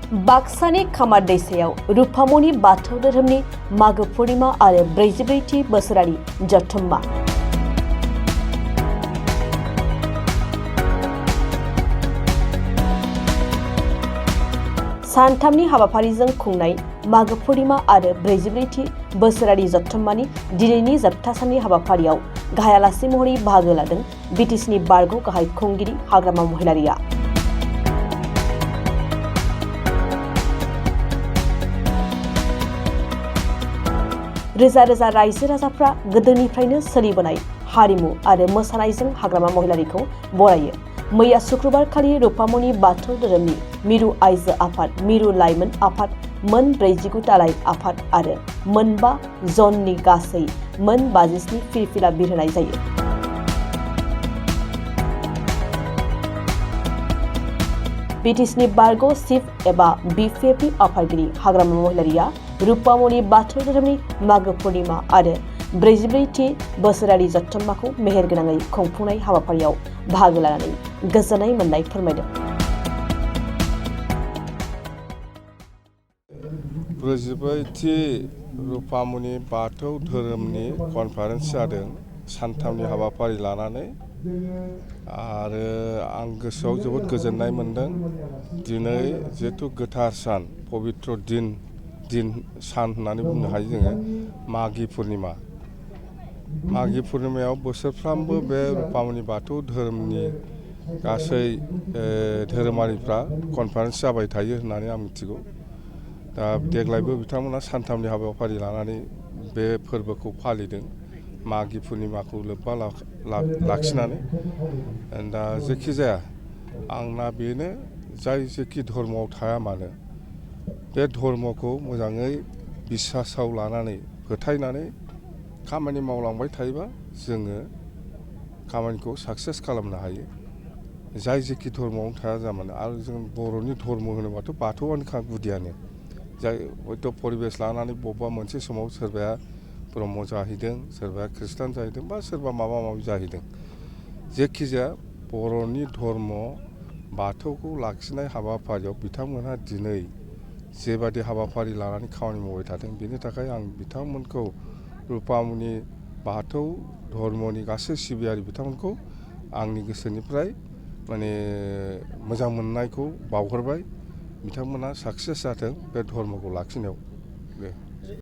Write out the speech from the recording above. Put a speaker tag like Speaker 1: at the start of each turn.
Speaker 1: बाक्सानि खामार दैसायाव रुफामनि बाथौ धोरोमनि मागो पुर्णिमा आरो 44थि बोसोरारि जथुम्मा। सानथामनि हाबाफारिजों खुंनाय मागो पुर्णिमा आरो 44थि बोसोरारि जथुम्मानि दिनैनि जोबथा साननि हाबाफारियाव गाहाय आलासि महरै बाहागो लादों बिटिसिनि बारग' गाहाय खुंगिरि हाग्रामा महिलारिया। रोजा रोजा रायजो राजाफ्रा गोदोनिफ्रायनो सोलिबोनाय हारिमु आरो मोसानायजों हाग्रामा महिलारिखौ बरायो। मैया शुक्रबार खालि रुफामनि बाथौ धोरोमनि मिरु आइजो आफाद, मिरु लाइमोन आफाद, मोन 44 दालाय आफाद आरो मोनबा जननि गासै मोन 57 फिरफिला बिरहोनाय जायो। बिटिसिनि बारग' चिफ एबा बिपिएफनि आफादगिरि हाग्रामा महिलारिया रुफामनि बाथौ धोरोमनि मागो पुर्णिमा आरो 44थि बोसोरारि जथुम्माखौ मेहेरगोनाङै खुंफुंनाय हाबाफारियाव बाहागो लानानै गोजोननाय मोननाय फोरमायदों।
Speaker 2: 44थि रुफामनि बाथौ धोरोमनि कनफारेन्स जादों सानथामनि हाबाफारि लानानै आरो आं गोसोआव जोबोद गोजोननाय मोनदों। दिनै जिहेथु गोथार सान पबित्र दिन सान होननानै बुंनो हायो जोङो मागि पुर्णिमा। मागि पुर्णिमायाव बोसोरफ्रामबो बे रुफामनि बाथौ धोरोमनि गासै धोरोमारिफ्रा कनफारेन्स जाबाय थायो होननानै आं मिथिगौ। दा देग्लायबो बिथांमोना सानथामनि हाबाफारि लानानै बे फोरबोखौ फालिदों मागि पुर्णिमाखौ लोब्बा लाखिनानै। दा जेखि जाया आंना बेनो जाय जेखि धर्मआव थाया मानो बे धर्मखौ मोजाङै बिसासाव लानानै फोथायनानै खामानि मावलांबाय थायोबा जोङो खामानिखौ साक्सेस खालामनो हायो। जाय जेखि धर्मआवनो थाया जामानो आरो जों बर'नि धर्म होनोबाथ' बाथौआनोखा गुदियानो। जाय हयथ' परिबेस लानानै बबेबा मोनसे समाव सोरबाया ब्रह्म जाहैदों, सोरबाया खृष्टान जाहैदों बा सोरबा माबा माबि जाहैदों। जेखि जाया बर'नि धर्म बाथौखौ लाखिनाय हाबाफारियाव बिथांमोनहा दिनै जेबादि हाबाफारि लानानै खामानि मावबाय थादों बेनि थाखाय आं बिथांमोनखौ रुफामनि बाथौ धर्मनि गासै सिबियारि बिथांमोनखौ आंनि गोसोनिफ्राय मोजां मोननायखौ बावहरबाय। बिथांमोना साक्सेस जाथों बे धर्मखौ लाखिनायाव।